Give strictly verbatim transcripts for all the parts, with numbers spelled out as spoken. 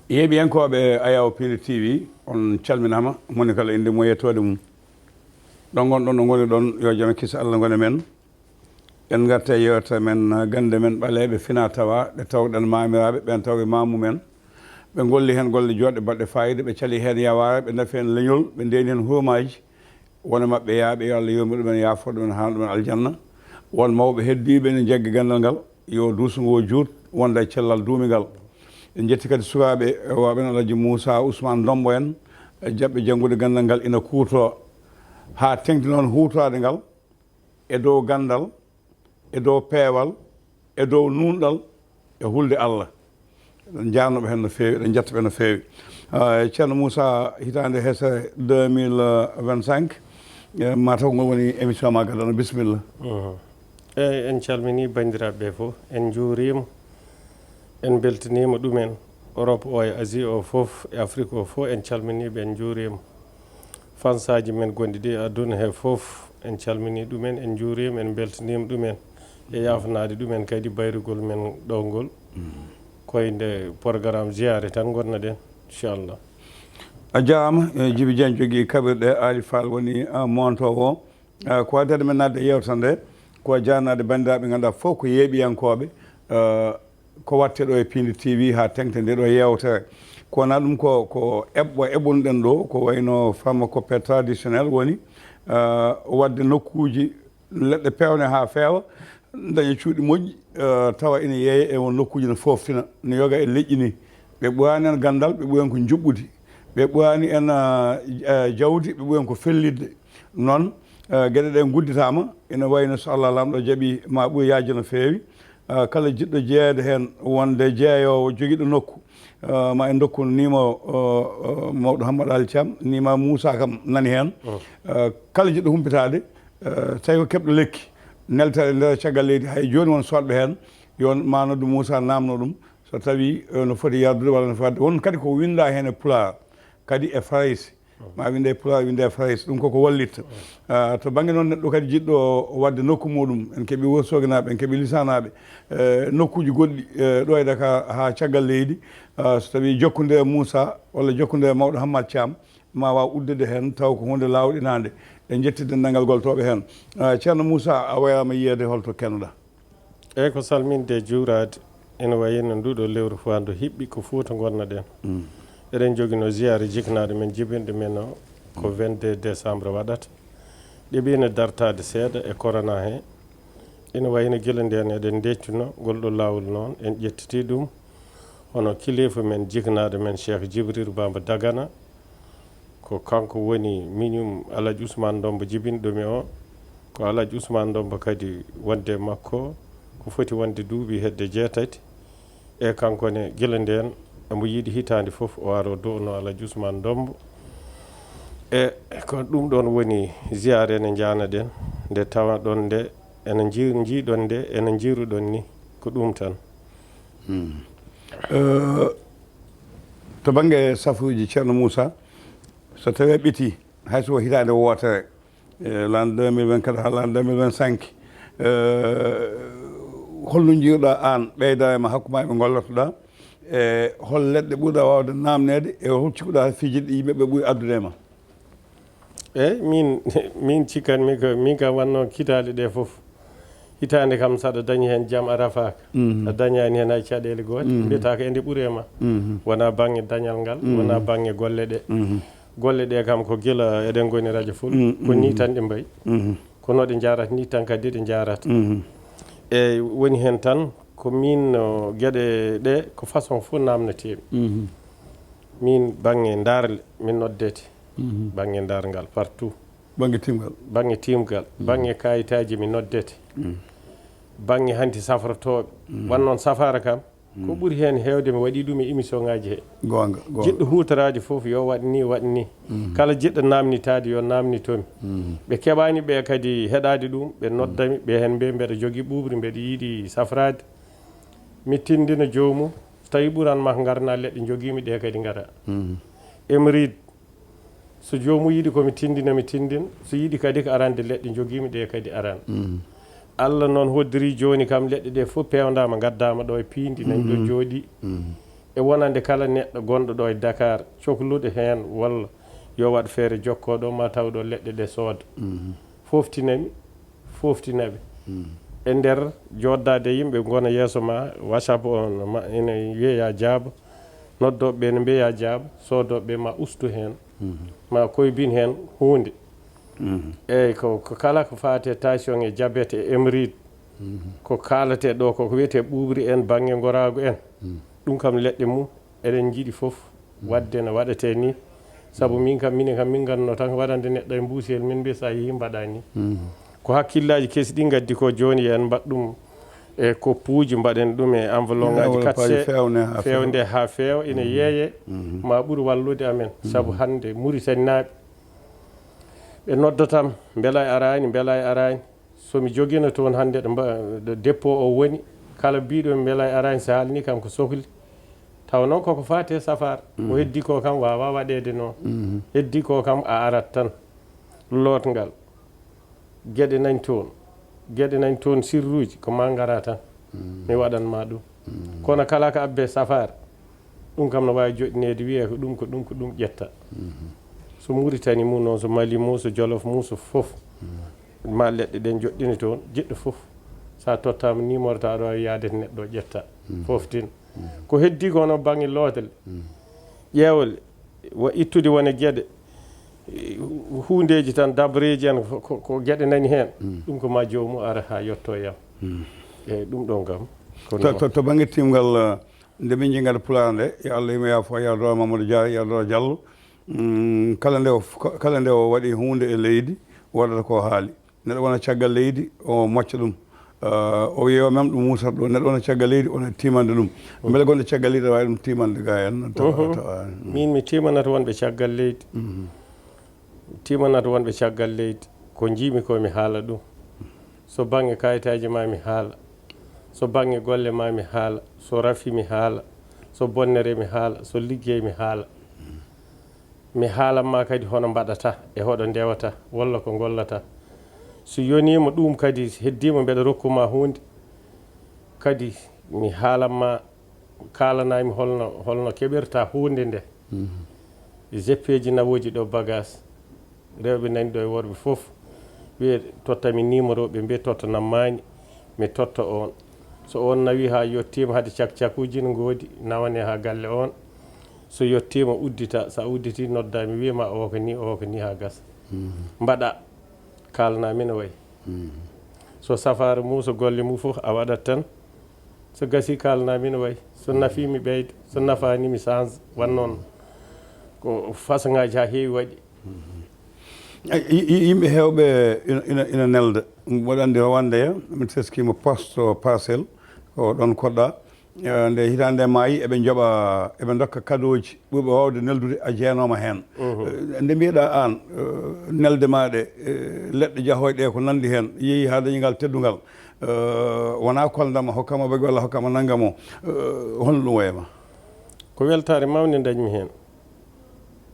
Yeeɓiyankooɓe Ayaw Piindi T V, on calminaama, moni kala innde mum e yettoode mum. Ɗo ngonɗon, ɗo ngoni ɗon, yo jam e kisa Allah ngone men. En ngarta e yewtere men, gannde men ɓaleeɓe fina tawa, ɗe tawɗen maamiraaɓe, ɓen tawɓe maamu men. Ɓe ngolli heen golle jooɗɗe baɗɗe faayiida, ɓe cali heen yawaare, ɓe nafi heen leñol, ɓe ndeeni heen huumaaji. Won e maɓɓe yaaɓe, yo Allah yurmo ɗumen, yaafo ɗumen, haana ɗumen aljanna. Won mawɓe heddiiɓe ene njaggi ganndal ngal, yo duuso ngo juut, wonda e cellal duumingal. En njetti kadi sukaaɓe, e waɓen Alhaji Moussa Ousmane Ndombo en, e jaɓɓe janngude ganndal ngal ina kuuto haa teŋti noon huutoraade ngal e dow ganndal, e dow peewal, e dow nuunɗal, e hulde Allah. Eɗen njaarno ɓe heen no feewi, eɗen njetta ɓe no feewi. Ah, Ceerno Moussa, hitaande hesere deux mille vingt-cinq, eh, ma taw ngol woni émission ma gadano. Bisimilla. Mhm. Eeyi, en calminii banndiraaɓe ɓe fof, en njuuriima, en mbeltaniima ɗumen. Europe o e Asie o fof, e Afrique o fof, en calminii ɓe, en njuuriima. Fansaaji men gonɗi ɗi e aduna he fof, en calminii ɗumen, en njuuriima, en mbeltaniima ɗumen e yaafnaade ɗumen kadi bayrugol men ɗo ngol. Koye nde programme ziyaare tan ngonnoɗen, inchallah. A jaaraama, eh, Jibi Dieng jogii kaɓirɗe, Aali Faal woni, ah, montoowo. Ah, ko waddani men naatde e yeewtere nde, ko jaarnaade banndiraaɓe ɓe ngannduɗaa fof ko yeeɓiyankooɓe, ah, ko waɗte ɗo e Piindi T V haa teŋti nde ɗo yeewtere. Ko wonaa ɗum ko, ko eɓɓo eɓɓunoɗen ɗo, ko wayno pharmacopée traditionnel woni, ah, waɗde nokkuuji leɗɗe peewne haa feewa, daña cuuɗi moƴƴi, eh, tawa ina yeeya e won nokkuuji no fooftina, no yoga e leƴƴi ni. Ɓe ɓooyaani en ganndal, ɓe ɓooyi en ko njuɓɓudi. Ɓe ɓooyaani en, eh, eh, jawdi, ɓe ɓooyi en ko fellitde. Noon, eh, geɗe ɗe ngudditaama, ina wayi no so Allah Laamɗo jaɓi, ma ɓooy yaajde no feewi. Eh, kala jiɗɗo jeyeede heen, wonde jeeyoowo jogiiɗo nokku, eh, ma en ndokku nimo, eh, eh, mawɗo Hammad Ali Thiam, nima Moussa kam nani heen. Mm. Eh, kala jiɗɗo humpitaade, eh, tawi ko keɓɗo lekki, neltere nder caggal leydi, hay jooni won soodɓe heen, yo ma noddu Moussa naamno ɗum, so tawi, eh, no foti yardude walla no foti waɗde. Won kadi ko winnda heen e Pulaar, kadi e Farayse. Ma winnde e Pulaar, winnde e Farayse, ɗum koko wallitta. Ah, to bannge noon neɗɗo kadi jiɗɗo waɗde nokku muɗum, en keɓi Wursoginaaɓe, en keɓi Lisanaaɓe, eh, nokkuuji goɗɗi, eh, ɗo e Dakar haa caggal leydi, ah, so tawi jokkude e Moussa walla jokkude e mawɗo Hammad Thiam, ma waaw uddude heen taw ko huunde laawɗinaande. En njetti denndaangal goltooɓe heen. Ah, Ceerno Moussa, a waylaama yiyeede, holto kennoɗaa? Eeyi, ko salminde e juuraade. Ene wayi no nduɗo lewru faandu hiɓɓi ko Fuuta ngonnoɗen. Mm. Eɗen njogino ziyaare jiknaaɗo men jibinɗo men o ko Mm. vingt-deux décembre waɗata. Ɗeɓiino dartaade seeɗa e corona he. Ene wayi no gila ndeen eɗen ndeectuno ngol ɗo laawol noon, en ƴettiti ɗum. Hono kilifa men jiknaaɗo men Cheikh Djibril Bamba Dagana, ko kanko woni miñum Alhaji Ousmane Ndombo jibinɗo mi o. Ko Alhaji Ousmane Ndombo kadi wonde e makko ko foti wonde duuɓi hedde jeetati. E kanko ne, gila ndeen, omo yiɗi hitaande fof o aro do'ono Alhaji Ousmane Ndombo. E ko ɗum ɗoon woni ziyaare nde njaanaɗen, nde tawaɗon nde, ene njii-, njiiɗon nde, ene njiiruɗon ni, ko ɗum tan. Hmm. Eh, to bannge safuuji, Ceerno Moussa, so tawii a ɓetii, hay so ko hitaande wootere, e l'an deux mille vingt-quatre haa l'an deux mille vingt-cinq, eh, holno njiiruɗaa aan ɓeydaare ma hakkunde ma e ɓe ngollotoɗaa? E hol leɗɗe ɓurɗaa waawde naamneede? E hol cikkuɗaa fii jiɗɗe yimɓe ɓe ɓuri addude e ma? Eeyi, min, min cikkanmi ko, min kam wonno kitaale ɗe fof. Hitaande kam, so aɗa dañi heen jam, a rafaaka. Mhm. A dañaani heen hay caɗeele goote. Mhm. Mbiyata ko ende ɓuri e ma. Mhm. Wonaa baŋŋe dañal ngal, mhm, wonaa baŋŋe golle ɗe. Mhm. Golle ɗe kam ko gila eɗen ngoni radio Fulɓe. Mhm. Ko ni tan ɗe mbayi. Mhm. Ko no ɗe njaarata ni tan kadi ɗe njaarata. Mhm. Eeyi, woni heen tan ko min, no, geɗe ɗe ko façon fof naamneteemi. Mhm. Min baŋŋe ndaarle min noddete. Mhm. Baŋŋe ndaarngal partout. Baŋŋe timgal. Baŋŋe timgal. Mhm. Baŋŋe kayitaaji mi noddete. Mhm. Baŋŋe hanti safrotooɓe. Mhm. Wan noon safaara kam, ko, mhm, ɓuri heen heewde mi waɗii ɗum e émission ŋaaji he. Goonga, goonga. Jiɗɗo huutoraade fof yo waɗ ni, waɗ ni. Mhm. Kala jiɗɗo naamnitaade yo naamnito mi. Mhm. Ɓe keɓaani ɓe kadi heɗaade ɗum, ɓe nodda mi, ɓe heen mbiya mbeɗa jogii ɓuuɓri, mbeɗa yiɗi safraade. Mi tinndina joomum, so tawii ɓuran ma ko ngarana leɗɗe njogiimi ɗe kadi ngara. Mhm. Emriid, so joomum yiɗi ko mi tinndina, mi tinndin. So yiɗi kadi ko arande leɗɗe njogiimi ɗe kadi aran. Mhm. Allah noon hoddiri jooni kam leɗɗe ɗe fof peewndaama, ngaddaama ɗo e piindi, nani ɗo, mhm, jooɗii. Mhm. E wonande kala neɗɗo gonɗo ɗo e Dakar, cokluɗo heen walla yo waɗ feere jokkoo ɗo ma taw ɗo leɗɗe ɗe sooda. Foftinami, foftina ɓe. E nder jooɗdaade yimɓe ngona yeeso ma, WhatsApp on ma ina wiya ya jaabo, noddooɓe ɓe ne mbiya ya jaabo, soodooɓe ɓe ma ustu heen, ma koybin heen huunde. Eeyi, ko, ko kala ko faati e tension e jabet e hémorroïde, ko kaalatee ɗo ko, ko wiyetee ɓuuɓri en, bannge ngoraagu en, ɗum kam leɗɗe mum eɗen njiɗi fof waɗde no waɗetee nii. Sabu min kam, minen kam, min ngannduno tan waɗande neɗɗo e mbuusiyel, min mbiya so a yehii mbaɗaa nii. Ko hakkillaaji kesi ɗi ngaddi ko jooni, yo en mbaɗ ɗum e koppuuji, mbaɗen ɗum e enveloppe ngaji quatre C, feewnde haa feewa, ina yeeyee, ma ɓur wallude amen. Sabu hannde Muritaninaaɓe ɓe noddatam, mbela a araani, mbela a araani. So mi jogino toon hannde ɗo mba-, ɗo dépôt o woni, kala biiɗo mi mbela a araani, so haalni kam ko sohli, taw noon koko faati e safaara. Ko heddi ko kam waawaa waɗeede noon. Heddi ko kam a arat tan. Lootngal. Geɗe nani toon. Geɗe nani toon sirruuji, ko ma ngara tan. Mi waɗan ma ɗum. Kono kala ko abbe safaara, ɗum kam no waawi joɗɗineede, wiyee ko ɗum, ko ɗum, ko ɗum ƴetta. So Muritani mum noon, so Mali mum, so Jolof mum, so fof. Ma leɗɗe ɗen joɗɗini toon, jiɗɗo fof. So a tottaama numéro, tawa aɗa waawi yaade to neɗɗo o ƴetta. Foftin. Ko heddi ko hono bannge lootel. Ƴeewle, wa ittude wone geɗe, eh, hu-, huundeeji tan, dabreeji en, ko, ko, ko geɗe nani heen. Ɗum ko ma joomum ara haa yetto e am. Eeyi, ɗum ɗoon kam, ko To, noon. to, to bannge timngal, eh, nde min njii ngal Pulaar nde, yo Allah yurmo yaafo, Yero Doro Mamadou Dia, Yero Doro Diallo, mm, kala nde o f-, kala nde o waɗi huunde e leydi, waɗata ko haali. Neɗɗo wona caggal leydi, o mocca ɗum. Eh, o wiya o mem ɗum musata ɗo. Neɗɗo wona caggal leydi, o tiimande ɗum. Mbele gonɗo caggal leydi, aɗa waawi ɗum tiimande ga en? Tawa, tawa, mm. Min mi tiimanata wonɓe caggal leydi. Tiimanata wonɓe caggal leydi. Ko njiimi ko mi haala ɗum. So bannge kayitaaji ma mi haala. So bannge golle ma mi haala. So rafi mi haala. So bonnere mi haala. So liggey mi haala. Mi haalan ma kadi hono mbaɗata e hoɗo ndewata walla ko ngollata. So yoniima ɗum kadi heddiima mbeɗa rokku ma huunde. Kadi mi haalan ma, kaalanaymi holno, holno keɓirta huunde nde. Jeppeeji nawooji ɗo bagaas. Rewɓe nani ɗo e worɓe fof. Wiye totta mi numéro, ɓe mbiya totta nam maani, mi totta on. So on nawi haa yottiima, hade cak-cakuuji ne ngoodi, nawane haa galle on. So yottiima, uddita. So a udditi, nodda mi, wiya ma o ko ni, o ko ni haa gasa. Mbaɗa, kaalna min o wayi. So safaara mum, so golle mum fof, a waɗat tan. So gasi, kaalna min o wayi. So nafi mi ɓeyda, so nafaani mi change. Wan noon ko façon ngaaji haa heewi waɗi. Ay, yi-, yi-, yimɓe heewɓe ina, ina, ina nelda. Mboɗo anndi Rwanda ya, min teskiima poste Parcelles, ko ɗoon koɗɗa. Eh, nde hitaande maayi, eɓe njoɓa, eɓe ndokka kadooji ɓurɓe waawde neldude, a jeenooma heen. Eh, nde mbiyeɗaa aan, eh, nelde maa ɗe, eh, leɗɗe jahooje ɗe, ko nanndi heen, yehi haa dañi ngal teddungal. Eh, wonaa kolndama, hokkama bagi walla hokkama nanngam o. Eh, honno ɗum wayi ma? Ko weltaare mawnde ndañmi heen.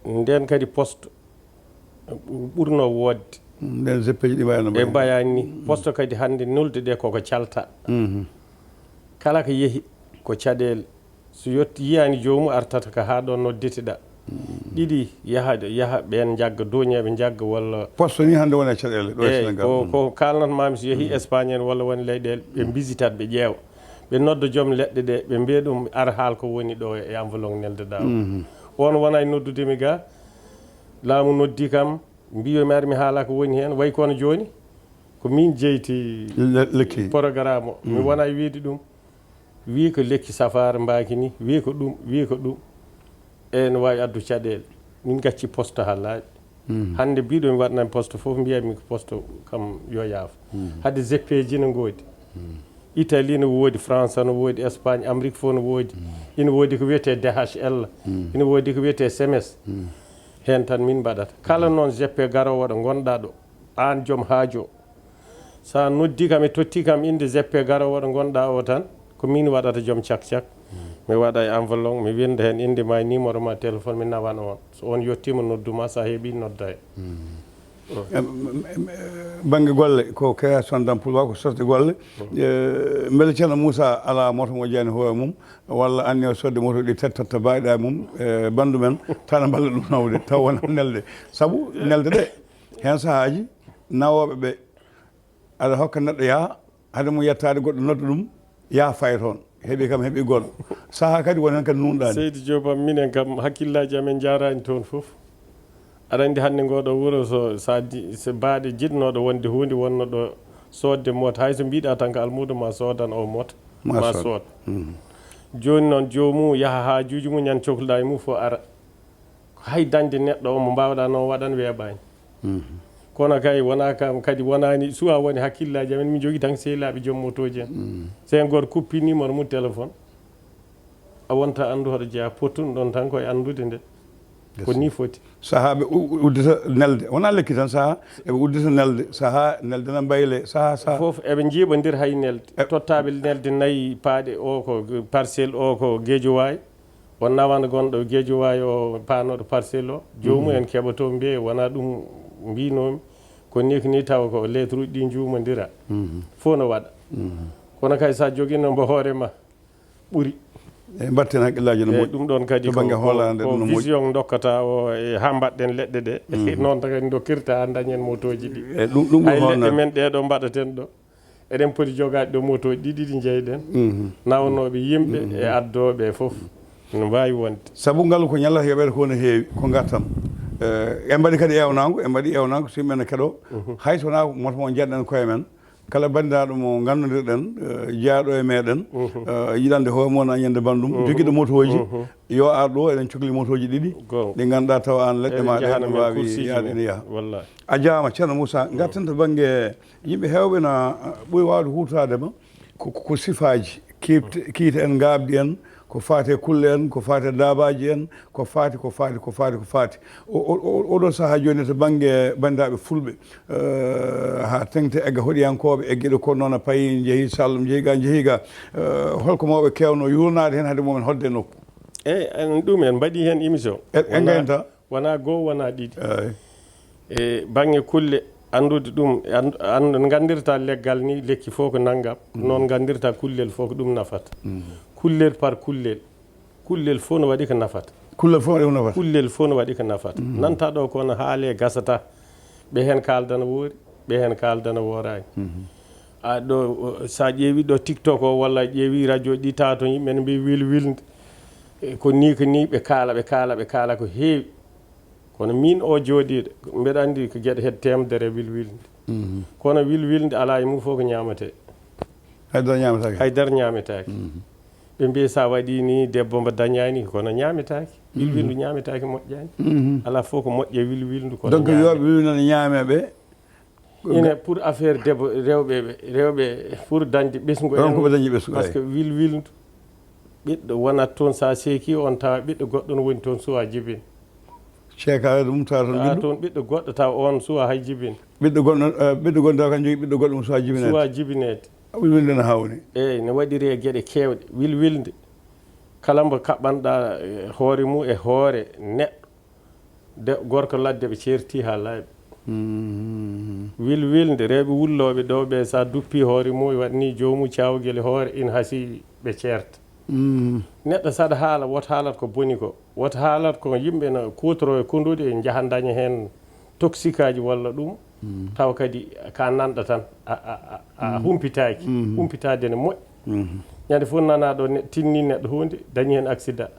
Ndeen kadi poste ɓurno woodde. Nden zeppeji ɗi mbayano. Ɗe mbayani ni. Poste kadi hannde nulde ɗe koko calta. Kala ko yehi ko caɗeele. So yotti yiyaani joomum artata ko haa ɗo nodditeɗa. Ɗiɗi yaha, yaha ɓeen njagga, dooñeeɓe njagga walla. Poste ni hannde woni e caɗeele ɗo e Sénégal. Ko, ko kaalnat maami so yehi Espagne en walla woni leyɗeele, ɓe mbisitat, ɓe ƴeewa. Ɓe nodda joom leɗɗe ɗe, ɓe mbiya ɗum ar haal ko woni ɗo e enveloppe neldeɗaa o. On wona e noddude mi ga, laamu noddi kam, mbiyo mi ar mi haala ko woni heen, way kono jooni, ko min jeyti le-, lekki. Programme o. Mi wona e wiide ɗum, wii ko lekki safaara mbaaki ni, wii ko ɗum, wii ko ɗum. E no waawi addu caɗeele. Min gacci poste haa laaɓi. Hannde mbiɗo mi waɗnan poste fof, mbiya mi ko poste kam yo yaafo. Hade zeppeji ne ngoodi. Italie no woodi, France no woodi, Espagne, Amérique fof no woodi. Ina woodi ko wiyetee D H L. Ina woodi ko wiyetee Semes. Heen tan min mbaɗata. Kala noon zeppe garoowo ɗo ngonɗaa ɗo, aan joom haajo. So a noddi kam, e totti kam innde zeppe garoowo ɗo ngonɗaa o tan, ko min waɗata joom cak-cak. Mi waɗa e enveloppe, mi winnda heen innde ma e numéro ma téléphone, mi nawan on. So on yottiima noddu ma, so a heɓii nodda e. Em, em, em, bannge golle ko création d'emploi, ko sosde golle. Mbele Ceerno Moussa alaa moto mo jeyaani hoore mum, walla anniya sodde moto ɗi tettotta baɗe mum e banndu men, tan mballa ɗum nawde taw wona nelde? Sabu nelde ɗe, heen sahaaji nawooɓe ɓe aɗa hokka neɗɗo yaha, hade mum yettaade goɗɗo nodda ɗum, yaha fayi toon, heɓi kam heɓi goɗɗo. Sahaa kadi won heen kadi nuunɗaani. Seydi Diop, am minen kam hakkillaaji amen njaaraani toon fof. Aɗa anndi hannde ngoo ɗoo wuro, so so a di- so baaɗe jiɗnooɗo wonde huunde wonnoo ɗo soodde moota, hay so mbiɗa tan ko almuudo ma soodan o moota, ma sood. Jooni noon joomum yaha haajuuji mum, ñande cohluɗaa e mum fof ara. Hay dañde neɗɗo o mo mbaawɗaa noon waɗan weeɓaani. Kono kay wonaa kam kadi wonaani suwa woni hakkillaaji amen, min njogii tan sehlaaɓe joom motooji en. So heen gooto kuppinii moto mum téléphone, a wonta anndu hoɗo jeyaa, pottuɗo ɗoon tan ko e anndude nde. Ko nii foti. Sahaaɓe u- uddita nelde, wonaa lekki tan, sahaa eɓe uddita nelde, sahaa nelde na mbayle, sahaa sahaa. Fof eɓe njiiɓondir hay nelde. Tottaaɓe nelde nayi paaɗe, o ko Parcelles, o ko Guédiawaye. On nawana gonɗo Guédiawaye o paanooɗo Parcelles o, joomum en keɓoto mbiye wonaa ɗum mbinoomi. Ko nii ko nii tawa ko lettre uji ɗi njuumondira. Fof no waɗa. Kono kay so a jogiino mbo hoore ma ɓuri. E mbatten hakkillaaji no moƴƴi. Ɗum ɗon kadi ko vision dokkata o e haa mbaɗɗen leɗɗe ɗe. Noon tan kadi dokkirta haa dañen motooji ɗi. Hay leɗɗe men ɗee ɗo mbaɗaten ɗo, eɗen poti jogaade ɗo motooji ɗiɗi ɗi njeyɗen. Nawnooɓe yimɓe e addooɓe fof no mbaawi wonde. Sabu ngal ko ñalla yoɓeede ko no heewi, ko ngartam. E mbaɗi kadi eewnaango, e mbaɗi eewnaango so yimɓe ne keɗoo. Hay so wonaa moto mo njeɗɗen koye men, kala banndiraaɗo mo nganndunoɗen, jeyaaɗo e meɗen, yiɗande hoore mum wona ñande banndum, jogiiɗo motooji, yo ar ɗo, eɗen cokli motooji ɗiɗi, ɗi ngannduɗaa tawa aan leɗɗe ma ɗe no waawi yaade ene yaha. A jaaraama, Ceerno Moussa. Ngarten to bannge yimɓe heewɓe na ɓuri waawde huutoraade ma ko, ko, ko sifaaji, kiite en, ngaabdi en, ko faati e kulle en, ko faati e daabaaji en, ko faati, ko faati, ko faati, ko faati. Oɗo sahaa jooni to bannge banndiraaɓe fulɓe, haa teŋti e ga hoɗiyankooɓe e geɗe kono noon a payi, njehi Saalum, njehi ga, njehi ga, holko mawɓe keewno yuurnaade heen hade mumen hoɗde e nokku? Eyi, en ɗum en mbaɗi heen émission. E ngayta? Wonaa goo, wonaa ɗiɗi. E baŋŋe kulle, anndude ɗum, nganndirta leggal ni, lekki fof ko nanngam, noon nganndirta kullel fof ko ɗum nafata. Kullel par kullel, kullel fof no waɗi ko nafata. Kullel fof no waɗi ko nafata. Kullel fof no waɗi ko nafata. Nanta ɗo kono haale gasata, ɓe heen kaaldana woori, ɓe heen kaaldana wooraani. A ɗo, so a ƴeewi ɗo TikTok o walla a ƴeewi radio ɗi tawa toon yimɓe ne mbiya wil wilnde. Ko nii ko nii ɓe kaala, ɓe kaala, ɓe kaala ko heewi. Kono miin o jooɗiiɗo, mbeɗa anndi ko geɗe hedde teemedere e wil wilnde. Kono wil wilnde alaa e mum fof ko ñaametee. Hay dara ñaametaake. Hay dara ñaametaake. Ɓe mbiya so a waɗii ni debbo mbo dañaani, kono ñaametaake. Wil wilndu ñaametaake, moƴƴaani. Alaa fof ko moƴƴe wil wilndu kono. Donc yo ɓe wil nana ñaamee ɓe. Ine pour affaire debbo, rewɓe ɓe, rewɓe pour dañde ɓesngu en. Ko ɓe dañi ɓesngu. Parce que wil wilndu ɓiɗɗo wonat toon, so a seeki on tawa ɓiɗɗo goɗɗo no woni toon suwa jibin. Ceekaare ɗum tawa toon ɓiɗɗo. Toon ɓiɗɗo goɗɗo tawa on suwa hay jibin. Ɓiɗɗo gonɗo, ɓiɗɗo gonɗo kan jogii ɓiɗɗo goɗɗo mo suwa jibineede. Suwa jibineede. Wil wilnde no hawni. Eyi, no waɗiri e geɗe keewɗe. Wil wilnde kala mbo kaɓɓanɗa hoore mum e hoore neɗɗo. De gorko ladde ɓe ceerti haa laaɓi. Wil wilnde rewɓe wullooɓe ɗo ɓe, so a duppi hoore mum waɗni joomum caawgel e hoore, ina hasii ɓe ceerta. Neɗɗo saɗa haala, woto haalat ko boni ko, woto haalat ko yimɓe no kuutoroo e konduɗe, njaha daña heen toxikaaji walla ɗum, tawa kadi ka nanɗa tan, a, a, a, a humpitaaki. Humpitaade ne moƴƴi. Ñande fof nanaa ɗo ne- tinni neɗɗo huunde, dañi heen accident.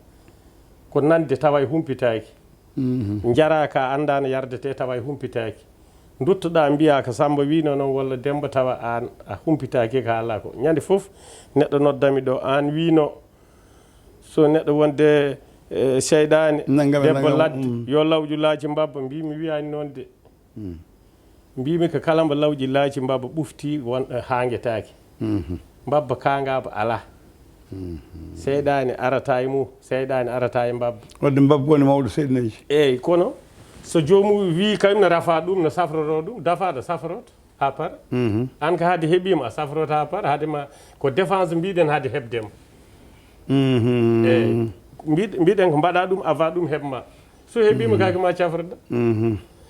Ko nande tawa e humpitaaki. Njaraa ka anndaano yardetee tawa e humpitaaki. Nduttoɗaa mbiyaa ko Sammba wiino noon walla Demmba tawa aan a humpitaaki ka alaa ko. Ñande fof neɗɗo noddami ɗo, aan wiino so neɗɗo wonde e seyɗaane, debbo ladde, yo lawƴu laaci mbabba, mbii mi wiyaani noon de. Mbiimi ko kala mbo lawƴi laaci mbabba ɓufti won haangetaake. Mbabba kaangaaba alaa. Seyɗaane arata e mum, seyɗaane arata e mbabba. Wadde mbabba woni mawɗo seyɗineeji. Eeyi, kono so joomum wii kañum no rafa ɗum, no safroro ɗum, dafa ɗo safroto haa para. Aan ko hade heɓiima a safroto haa para, hade ma ko défense mbiɗen hade heɓde ma. Eeyi, mbiɗ- mbiɗen ko mbaɗa ɗum avant ɗum heɓ ma. So heɓiima kake ma cafroɗa.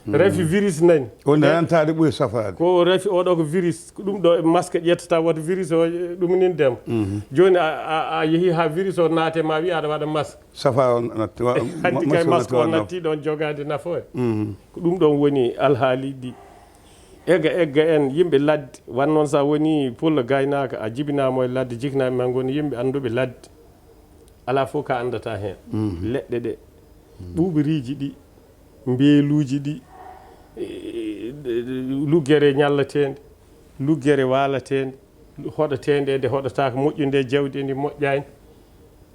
Rafi virus nani. O nanantaade ɓuri safaade. Ko rafi oɗo ko virus. Ko ɗum ɗo masque ƴettata wata virus o, eh, ɗum nin dem. Jooni a, a, a yehi ha virus o naate ma wi aɗa waɗa masque. Safa o natti. Hanti kay masque o natti ɗon jogaade nafoore. Ko ɗum ɗon woni alhaali ɗi. Egga, egga en yimɓe ladde. Wan noon sa woni pullo gaynaaka, a jibinaama e ladde, jiknaaɓe ma ngoni yimɓe annduɓe ladde. Alaa fof ka anndata heen. Leɗɗe ɗe, ɓuuɓriiji ɗi, mbeeluuji ɗi, e, e, luggere ñallateende, luggere waalateende, hoɗateende, nde hoɗataaka, moƴƴunde jawdi ndi moƴƴaani.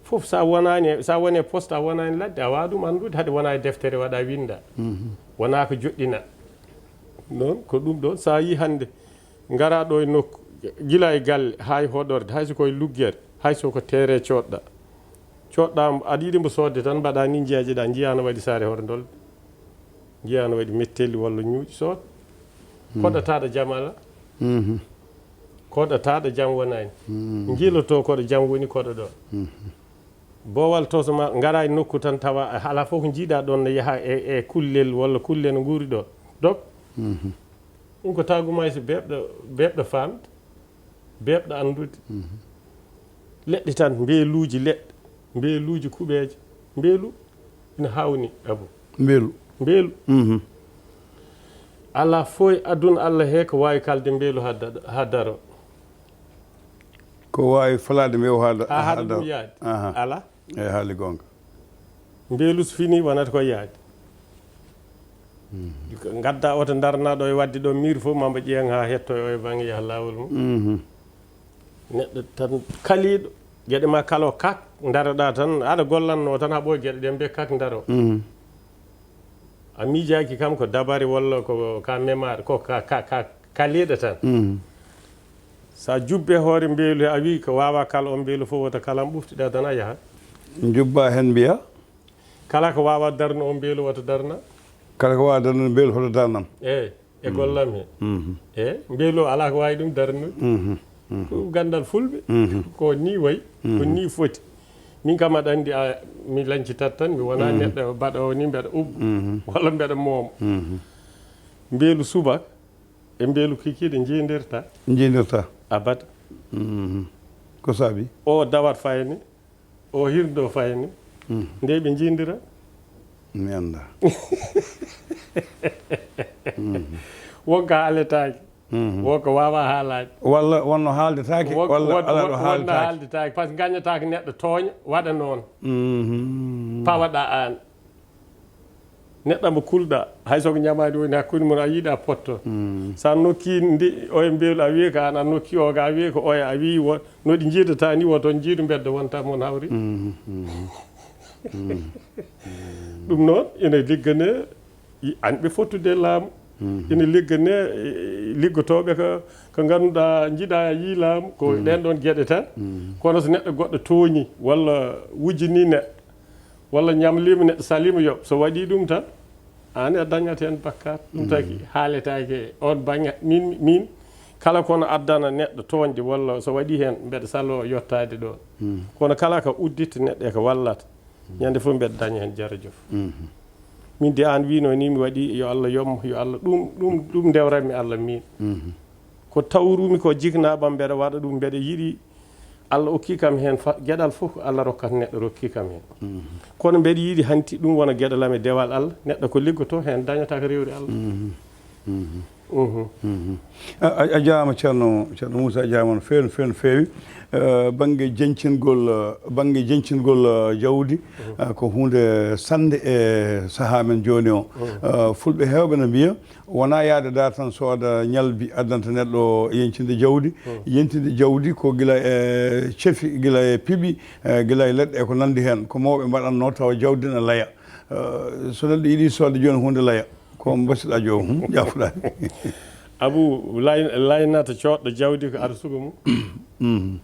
Fof sa wonaani, sa woni e poste, a wonaani ladde, a waawa ɗum anndude, haɗe wona e deftere waɗa winnda. Wona ko joɗɗina. Noon ko ɗum ɗoon, sa yii hannde, ngara ɗo e nokku, gila e galle, haa e hoɗorde, hay so ko e luggere, hay so ko teere coodɗa. Coodɗa, aɗa yiɗi mbo soodde tan, mbaɗa ni njiya jeɗa, njiya no waɗi saare hoto ndol, njiya no waɗi mettelli walla ñuuƴi sood. Koɗataɗo jam ala. Koɗataɗo jam wonani. Njiloto koɗo jam woni koɗo ɗo. Boowal toso ma, ngara e nokku tan tawa, ala fof ko njiiɗa ɗon no yaha e, e kullel walla kulle no nguuri ɗo. Dok. Ɗum ko taguma so beeɓɗo, beeɓɗo famde, beeɓɗo anndude. Leɗɗe tan, mbeeluuji leɗɗe, mbeeluuji kuɓeeje, mbeelu ina hawni, Abu. Mbeelu. Mbeelu. Ala fof e aduna Allah he ko waawi kalde mbeelu haa da-, haa daro. Ko waawi falaade mbeewu haa da-, haa haɗa ɗum yaade. Aha. Ala. Eyi, haali goonga. Mbeelu so fini, wonata ko yaade. Ngadda oto ndarna ɗo e waɗde ɗo miir fof, ma mbo ƴeeŋ haa hetto e o e baŋnge yaha laawol mum. Neɗɗo tan kaliiɗo, geɗe ma kala o kak, ndaroɗa tan, aɗa gollanno tan, haɓo geɗe ɗen mbe kak ndaro. A miijaaki kam ko dabare walla ko ka memaɗo, ko ka, ka, ka, kaliiɗo tan. Sa jubbe hoore mbeelu he, a wi ko wawa kala on mbeelu fof, wota kalam ɓuftiɗa tan a yaha. Jubba hen mbiya? Kala ko wawa darno on mbeelu, wota darna. Kala ko wawa darno mbeelu, hoto darnam. Eyi, e gollam he. Eyi, mbeelu o ala ko wawi ɗum darnude. Ko ɗum gandal fulɓe. Ko ni wayi, ko ni foti. Min kam aɗa andi, a, mi lancitat tan, mi wona neɗɗo baɗowo ni mbeɗa uɓɓa. Walla mbeɗa mooma. Mbeelu subaka e mbeelu kikiiɗe njiidirta. Njiidirta. Abada. Ko saabi? O dawat fayani, o hirdo fayani. Nde ɓe njiidira? Mi annda. Wonko haaletaake. Wonko wawa haalaade. Walla wonno haaldetaake, walla ala ɗo haaldetaake. Haaldetaake, par ce que gañataake neɗɗo tooña, waɗa noon. Pawaɗa aan. Neɗɗo mo kulɗa, hay so ko ñamaadi woni hakkunde mon, a yiɗa potto. Sa nokki ndi, oya mbeelu, a wiye ko aan, a nokki o ga, a wiye ko oya, a wiyi wo-, no ɗi njiidata ni, woto njiidu mbedda wonta mon hawri. Ɗum noon, ene liggane, i-, anɓe fottude laamu. Ene liggane, e, liggotooɓe ko, ko ngannduɗaa, njiɗa yii laamu, ko ɗeen ɗoon geɗe tan. Kono so neɗɗo goɗɗo tooñi, walla wujjini neɗɗo, walla ñamliima neɗɗo saliima yoɓ, so waɗi ɗum tan, aan a dañat heen bakkaat. Ɗum tagi haaletaake e oon baŋŋe. Min, min kala kono addana neɗɗo tooñde, walla so waɗi heen, mbeɗa saloo yottaade ɗoon. Kono kala ko udditta neɗɗo e ko wallata, ñande fof mbeɗa daña heen jarajof. Min de aan wiino ni mi waɗi, yo Allah yoɓmo, yo Allah, ɗum, ɗum, ɗum ndewranmi Allah min. Ko tawrumi ko jiknaɓam mbeɗa waɗa ɗum, mbeɗa yiɗi Allah okki kam heen fa-, geɗal fof ko Allah rokkat neɗɗo rokki kam heen. Kono mbeɗa yiɗi hanti ɗum wona geɗal am e dewal Allah, neɗɗo ko liggoto heen dañata ko rewri Allah. A, a, a jaaraama Ceerno, Ceerno Muusa, a jaaraama no feewi, no feewi, no feewi. Eh, bannge jeñcingol, eh, bannge jeñcingol, eh, jawdi, eh, ko huunde sannde e sahaa men jooni o. Eh, fulɓe heewɓe no mbiya, wonaa yahde daar tan sooda ñalbi addanta neɗɗo yeñcinde jawdi, yeñcinde jawdi ko gila e cefi, gila e piɓi, eh, gila e leɗɗe e ko nanndi heen. Ko mawɓe mbaɗatnoo tawa jawdi ne laya. Eh, so neɗɗo yiɗi soodde jooni huunde laya, ko mbasiɗa joomum, jaafuɗa. Abu, lay-, laynata coodɗo jawdi ko arsugo mum.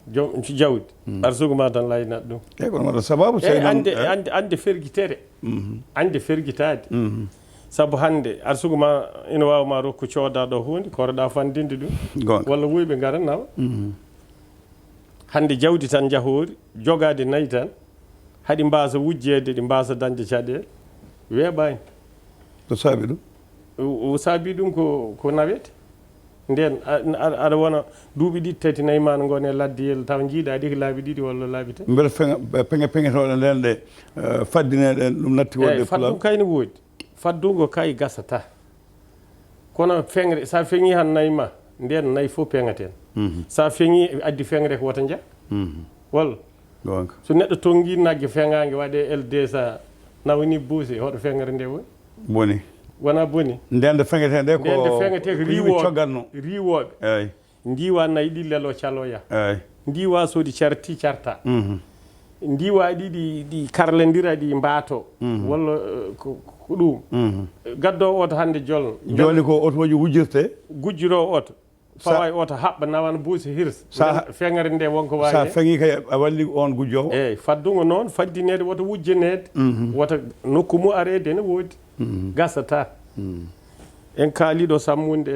Joom jawdi. Arsugo ma tan laynata ɗum. Eyi, kono waɗa sababu, eyi, sey noon, ande, eyi, ande, ande fergitere. Ande fergitaade. Sabu hannde arsugo ma ina waawa ma rokku coodaɗo huunde, koroɗa fanndinde ɗum. Goonga. Walla wuyɓe ngara nawa. Hannde jawdi tan njahoori, jogaade nayi tan, haɗi mbaasa wujjeede, ɗi mbaasa dañde caɗeele, weeɓaani. Ko saabi ɗum? O saabi ɗum ko ko nawet. Nden aɗa wona duuɓi ɗiɗi tati nayi ma no ngon e laddiyel taw jiiɗa ɗi ko laabi ɗiɗi walla laabi tati. Mbeɗa feŋa peŋe peŋetooɗe nden ɗe faddineɗen ɗum natti wonde. Eyi, faddu kay ne woodi. Faddungo kay gasata. Kono feŋre sa feŋi han nayi ma nden nayi fof peŋaten. Sa feŋi addi feŋre ko wota nja. Walla so neɗɗo tonngi nagge feŋaange waɗe L deux cent nawni buuse hoɗo feŋre nde woni? Boni. Wona boni. Nden nde feŋete nde ko nden nde feŋete ko riiwooɓe. Riiwooɓe. Eyi. Ndiwa nayi ɗi lelo caloya. Eyi. Ndiwa sodi carti carta. Ndiwa ɗi ɗi ɗi karlandira ɗi mbaato. Walla ko ɗum. Gaddo oto hannde jolno. Joni ko otoji wujjirte. Gujjiro oto. Fawa e oto haɓɓa nawan buusi hirs. Feŋere nde wonko wawi. Sa feŋi kay a walli on gujjowo. Eyi, faddungo noon faddineede woto wujjaneede. Woto nokku mu areede ne woodi. Gasata. En kaaliɗo sammunde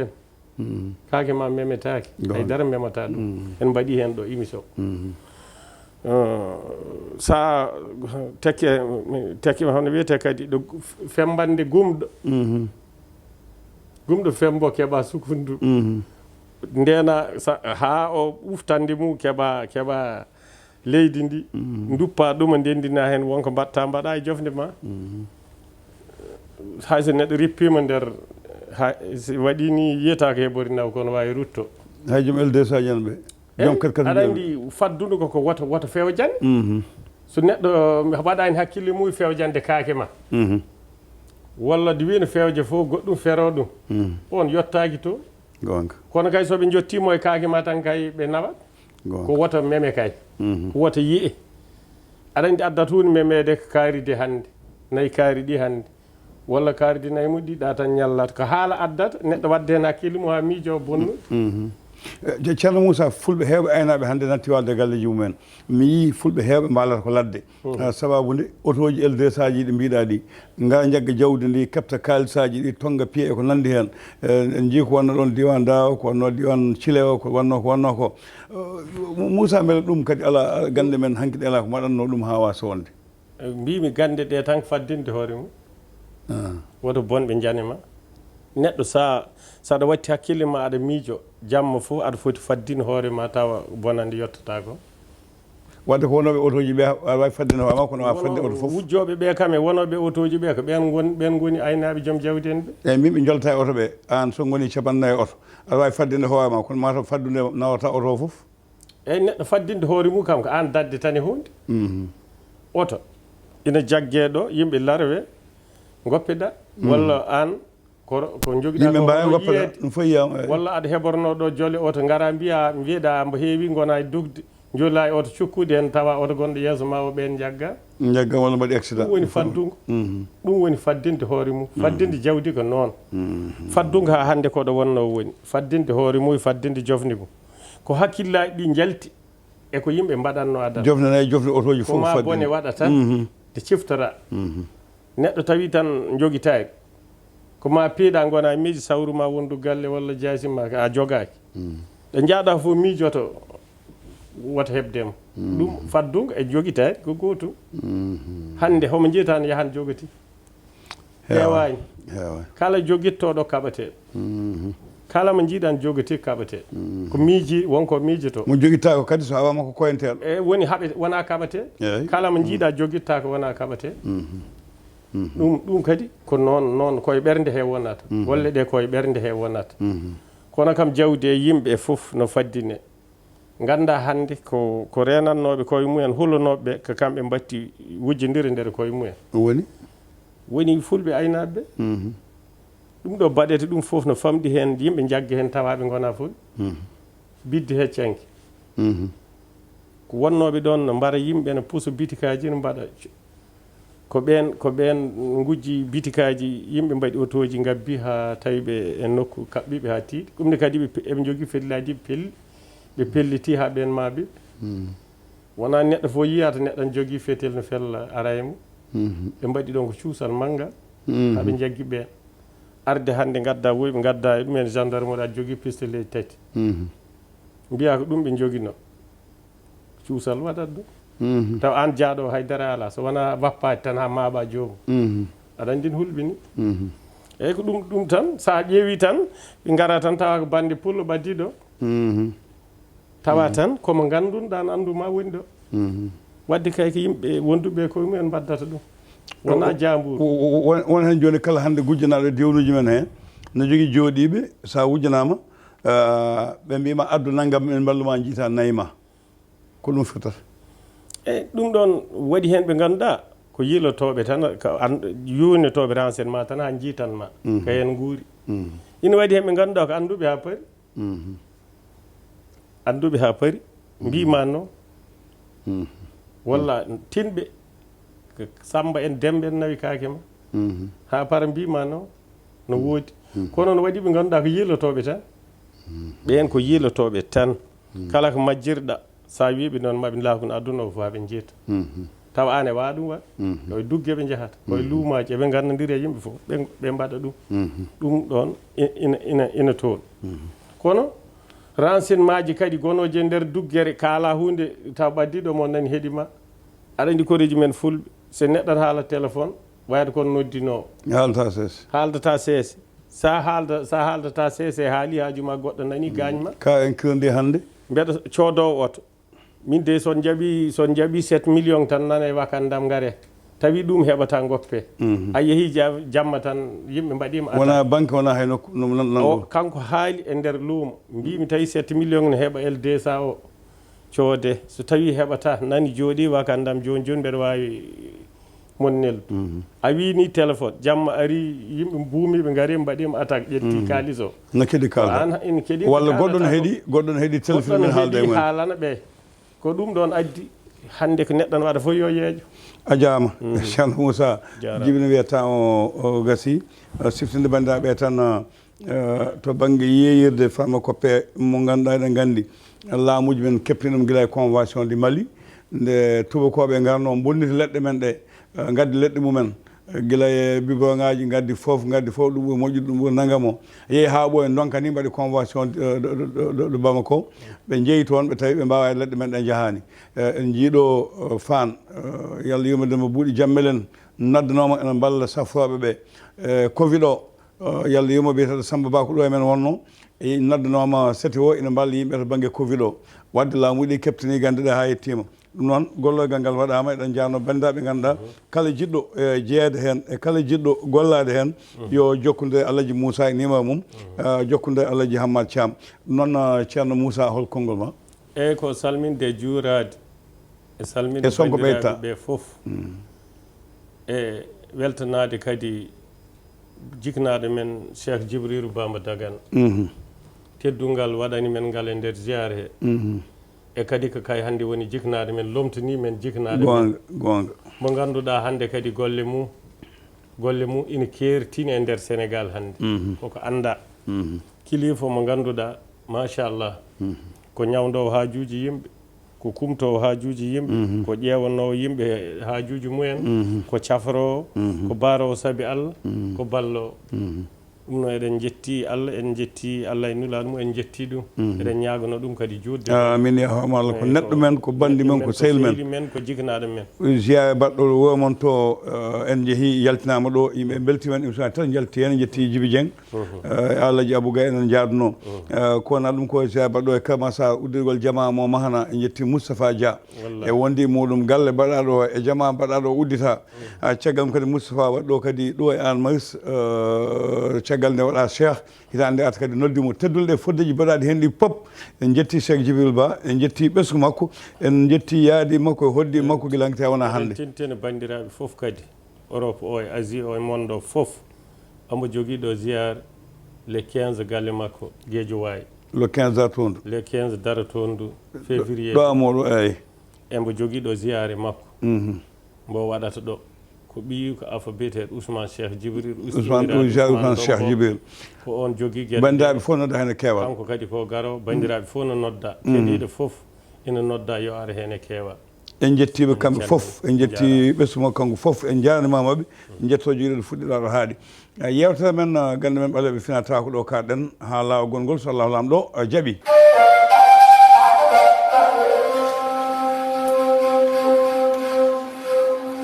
en. Kaake ma memetaake. Hay dara memata ɗum. En mbaɗi heen ɗo émission. Sa tekke tekke hono wiyete kadi ɗo fembande gumɗo. Gumɗo fembo keɓa sukundu. Ndena haa o uftande mum keɓa keɓa leydi ndi. Duppa ɗuma ndendina heen wonko mbatta mbaɗa e jofde ma. Hay so neɗɗo rippima nder si waɗi ni yiyata ko heɓori naw kono wawi rutto. Hay joom L deux cent jan ɓe. Joom kadi kadi aɗa andi faddudu koko woto woto fewjane. So neɗɗo waɗani hakkille mum fewjande kaake ma. Walla di wino fewje fof goɗɗum fero ɗum. On yottaki to. Gonga. Kono kay soɓe jottimo e kaake ma tan kay ɓe nawat. Gonga. Ko woto meme kay. Ko woto yi'e. Aɗa andi addat hunde memede ko kaari de hande. Nayi kaari ɗi hande. Walla kaari ɗi nayi muɗɗi ɗa tan ñallat ko haala addat neɗɗo wadde hen hakkille mum ha miijo bonnu. Ceerno Moussa, fulɓe heewɓe aynaaɓe hannde natti waalde galleeji mumen. Mi yii fulɓe heewɓe mbaalata ko ladde. Sababu nde otooji L deux cent ji ɗi mbiɗa ɗi ngara njagga jawdi ndi, keɓta kaalisaaji ɗi, tonnga piye e ko nanndi heen. En njii ko wonno ɗoon diiwaan Daawa, ko wonno diiwaan Cile o, ko wonno ko wonno ko. Moussa, mbele ɗum kadi alaa gannde men hanki ɗe alaa ko mbaɗatnoo ɗum haa waasa wonde? Mbimi gannde ɗe tan ko faddinde hoore mum. Woto bonɓe njane ma. Neɗɗo sa saɗa watti hakkille ma aɗa miijo jamma fof aɗa foti faddin hoore ma tawa bonande yottata ko. Wadde ko wonooɓe otoji ɓe aɗa wawi faddinde hoore ma kono a fadde oto fof. Wujjoɓe ɓe kam e wonooɓe otoji ɓe ko ɓen gon ɓen goni aynaɓe joom jawdi en ɓe. Eyyi min min jolta e oto ɓe an so goni capannayyi oto aɗa wawi faddinde hoore ma kono mataw faddude nawata oto fof. Eyi neɗɗo faddinde hoore mum kam ko an dadde tan e hunde. Oto ina jagge ɗo yimɓe larwe goppeɗa walla an ko ko jogiɗa yimɓe mbawi goppata ɗum fof yiyama. Walla aɗa heɓorno ɗo jole oto gara mbiya mbiyeɗa mbo heewi gona e dugde jola e oto cukkude hen tawa oto gonɗo yeeso ma o ɓen jagga. Jagga walla mbaɗi accident. Ɗum woni faddungo. Ɗum woni faddinde hoore mum faddinde jawdi ko noon. Faddungo ha hande koɗo wonno woni faddinde hoore mum faddinde jofni mum. Ko hakkillaji ɗi jalti e ko yimɓe mbaɗatno adana. Jofnana e jofni otoji fof. Koma bone waɗa tan nde ciftora. Neɗɗo tawi tan jogitaaki ko ma piiɗa gona miiji sawru ma wondu galle walla jaasi ma a jogaaki. Ɗo jaaɗa fof miijoto wota heɓdema. Ɗum faddungo e jogitaaki ko gootum. Hande homo jeyta no yahan jogati. Heewani. Kala jogittoɗo kaɓate. Kala mo jiiɗan jogati kaɓate. Ko miiji wonko miijoto. Mo jogittako kadi so hawama ko koyenteɗo. E woni haɓe wona kaɓate. Kala mo jiiɗa jogittako wona kaɓate. Ɗum ɗum kadi ko noon noon koye ɓernde he wonata. Golle ɗe koye ɓernde he wonata. Kono kam jawdi e yimɓe e fof no faddine. Nganndaa hannde ko ko reenatnooɓe koye mumen hulonooɓe ɓe ko kamɓe mbatti wujjondire nder koye mumen. Ɗum woni? Woni fulɓe aynaaɓe ɓe. Ɗum ɗo baɗete ɗum fof no famɗi heen yimɓe njagga heen tawa ɓe ngonaa fulɓe. Bidde heccanke. Ko wonnooɓe ɗoon no mbara yimɓe no puso bitikaaji no mbaɗa. Ko ɓeen ko ɓeen ngujji bitikaaji yimɓe mbaɗi otooji ngabbi haa tawi ɓe e nokku kaɓɓi ɓe haa tiiɗi. Ɗum ne kadi ɓe eɓe njogii fedilaaji ɓe pelli ɓe pelliti haa ɓeen maaɓe. Wonaa neɗɗo fof yiyata neɗɗo ne jogii fetel no fella ara e mum. Ɓe mbaɗi ɗoon ko cuusal manngal haa ɓe njaggi ɓeen. Arde hannde ngadda woyɓe ngadda e ɗumen gendarme oɗa jogii pistolet tati. Mbiya ko ɗum ɓe njoginoo. Cuusal waɗat ɗum. Taw aan jaaɗo hay dara alaa so wonaa bappaade tan haa maaɓa joomum. Aɗa anndi no hulɓini. Eyyi, ko ɗum, ɗum tan, so a ƴeewi tan, ɓe ngara tan tawa ko bannde pullo ɓaddiɗo. Mhm. Tawa tan komo ngannduɗaa, anndu ma woni ɗo. Mhm. Wadde kay ko yimɓe wonduɓe e koye mumen mbaddata ɗum. Wona jaamburu. O- o- o- won- won heen jooni kala hannde gujjanaaɗo e dewnuuji men heen, no jogii jooɗiiɓe, so a wujjanaama, ah, ɓe mbiima addu nanngam, min mballu ma, njiita nayi ma. Ko ɗum firtata? E ɗum ɗoon waɗi heen ɓe ngannduɗaa ko yiilotooɓe tan, ko an- yuurnitooɓe renseignement tan haa njiitan ma. Mhm. Ko heen nguuri. Mhm. Ina waɗi heen ɓe ngannduɗaa ko annduɓe haa pari. Mhm. Annduɓe haa pari, mhm, mbiima noon. Mhm. Walla tinɓe, ko Samba en, Demba en nawi kaake ma. Mhm. Haa para mbiima noon, no woodi. Mhm. Kono no waɗi ɓe ngannduɗaa ko yiilotooɓe tan. Mhm. Ɓeen ko yiilotooɓe tan. Mhm. Kala ko majjirɗa, so a wii ɓe noon, maɓe laakun aduna o fof haa ɓe njeeta. Mhm. Tawa aan e waawa ɗum waɗ. Mhm. Koye dugge ɓe njahata, koye, mhm, luumaaji, eɓe nganndondiri e yimɓe fof, ɓe, ɓe mbaɗa ɗum. Mhm. Ɗum ɗoon i- ina, ina, ina toon. Mhm. Kono renseignemaaji kadi gonooji e nder duggere, kaala huunde, taw ɓaddiiɗo mo nani heɗi ma. Aɗa anndi koreeji men fulɓe, so neɗɗo aɗa haala téléphone, wayata kono noddinoowo. Haalata seese. Haaldataa seese. Sa haalda, sa haaldata seese, haali haaju ma, goɗɗo nani, gaañ ma. Ka en kirdi hannde? Mbeɗa coodoowo oto. Min de, son njaɓi, son njaɓi sept millions tan, nana e wakandam ngare. Tawi ɗum heɓata, ngoppe. Mhm. A yehi ja- jamma tan, yimɓe mbaɗima attaque. Wona banque, wona hay nokku, no nan- nan O, ɗo. Kanko haali e nder luumo. Mbimi tawi sept millions ne heɓa L deux cents o. Coode. So tawi heɓata, nani jooɗi wakandam, jooni jooni mbeɗa waawi mon neldu. Mhm. A wii ni téléphone, jamma ari, yimɓe mbuumiiɓe ngari, mbaɗiima attaque, ƴetti, mhm, kaalis o. No kedi kaalda. An ina kedi. Walla goɗɗo no heɗi, goɗɗo no heɗi téléphone, min haalda e mumen. Haalana ɓe. Ko ɗum ɗoon addi hannde ko neɗɗo no waɗa fof yo yeeƴo. A jaama. Mhm. Ceerno Moussa, jaaraama. Jibina wiyata o, o gasi. Eh, siftinde banndiraaɓe tan, eh, to bannge yeeyirde pharmacopée mo ngannduɗaa, eɗen nganndi laamuuji men keɓtini ɗum gila e convention du Mali. Nde tubakooɓe ngarno bonniti leɗɗe men ɗe, eh, ngaddi leɗɗe mumen, eh, gila e biboŋaaji, ngaddi fof, ngaddi fof, ɗum ɓuri moƴƴude, ɗum ɓuri nanngam o. Yehi haa ɓooya, ndonka ni mbaɗi convention, eh, ɗo, ɗo, ɗo, ɗo Bamako. Ɓe njehi toon, ɓe tawi ɓe mbaawa leɗɗe men ɗe njahaani. Eh, en njiiɗo, eh, Fann, eh, yalla yurmande mo, Buuɗi Jammel en noddanooma ene mballa safrooɓe ɓe. Eh, covid o, eh, yalla yurmo biyeteeɗo Samba Ba ko ɗo e men wonno, e noddanooma sati o ina mballa yimɓe to bannge covid o. Wadde laamu ɗi keɓtini gannde ɗe haa yettiima. Ɗum noon, gollorgal ngal waɗaama, eɗen njaarno banndiraaɓe ngannduɗaa, kala jiɗɗo, eh, jeyeede heen, e kala jiɗɗo gollaade heen, yo jokkondir e Alhaji Moussa e numéro mum, eh, jokkondir e Alhaji Hammad Thiam. Ɗum noon, eh, Ceerno Moussa, hol konngol ma? Eeyi, ko salminde e juuraade, e salminde e Sonko banndiraaɓe ɓeyta ɓe fof. Mm. E weltanaade kadi jiknaaɗo men Cheikh Djibrilu Bamba Dagana. Mhm. Teddungal waɗani men ngal e nder ziyaare he. Mhm. E kadi ko kay hannde woni jiknaaɗo men, lomtanii men jiknaaɗo men. Goonga, goonga. Mo ngannduɗaa hannde kadi golle mum, golle mum ina keertini e nder Senegaal hannde. Mhm. Koko anndaa. Mhm. Kilifa mo ngannduɗaa, machallah, mhm, ko ñawndoowo haajuuji yimɓe, ko kumtoowo haajuuji yimɓe, mhm, ko ƴeewannoowo yimɓe haajuuji mumen, mhm, ko cafroowo, mhm, ko baaroowo sabi Allah, mhm, ko balloowo. Mhm. Ɗum noon, eɗen njetti Allah, en njetti Allah e Nulaaɗo mum, en njetti ɗum. Mhm. Eɗen ñaagano ɗum kadi juutde. Amin, ya hooma Allah, ko neɗɗo men, ko banndi men, ko sehil men, ko jiknaaɗo men. Ziyaare baɗɗo wuro mon to, eh, en njehi, yaltinaama ɗo, yimɓe mbeltiima en, émission tan njalti heen, njetti Jibi Dieng. Mhm. Eh, Alhaji Abou Gaye enen njaarduno. Mhm. Eh, ko wona ɗum ko ziyaare baɗɗo e Kër Massar, uddirgol jamaa mo mahana, en njetti Moustapha Dia. Wallaahi. E wondi muɗum galle baɗaɗo e jamaa baɗaɗo uddita. Mhm. Ah, caggal mum kadi Moustapha waɗi ɗo kadi ɗo e Hann Maristes, eh, caggal nde waɗa Cheikh, hitaande arta kadi noddi mo. Teddule ɗe foddeji baɗaɗi heen ɗi pop, en njetti Cheikh Djibril Ba, en njetti ɓesngu makko, en njetti yaadi makko e hoddi makko gila hanki wona hannde. Eɗen tintina banndiraaɓe fof kadi. Europe o e Asie o e monde o fof, omo jogii ɗo ziyaar le quinze galle makko Guédiawaye. Le quinze dartoondu. Le quinze darotoondu février. Ɗo amoɗo, eyi. Embo jogii ɗo ziyaare makko. Mhm. Mbo waɗata ɗo. Ko ɓiyi ko alpha biyeteeɗo Ousmane Cheikh Djibril. Ousmane, Ousmane Cheikh Djibril. Ko on jogii gere. Banndiraaɓe fof nodda heen e keewal. Kanko kadi ko garo, banndiraaɓe fof no nodda. Mhm. Keɗiiɗo fof ina nodda yo ar heen e keewal. En njettii ɓe kamɓe fof, en njettii ɓesngu makko kanko fof, en njaarnimaama ɓe, en njetto jogirɗo fuɗɗiɗo ɗo haaɗi. Eh, yeewtere men, eh, gannde men ɓaleeɓe finataako ɗo kaaɗɗen haa laawol gongol, so Allahu Laamɗo, eh, jaɓi.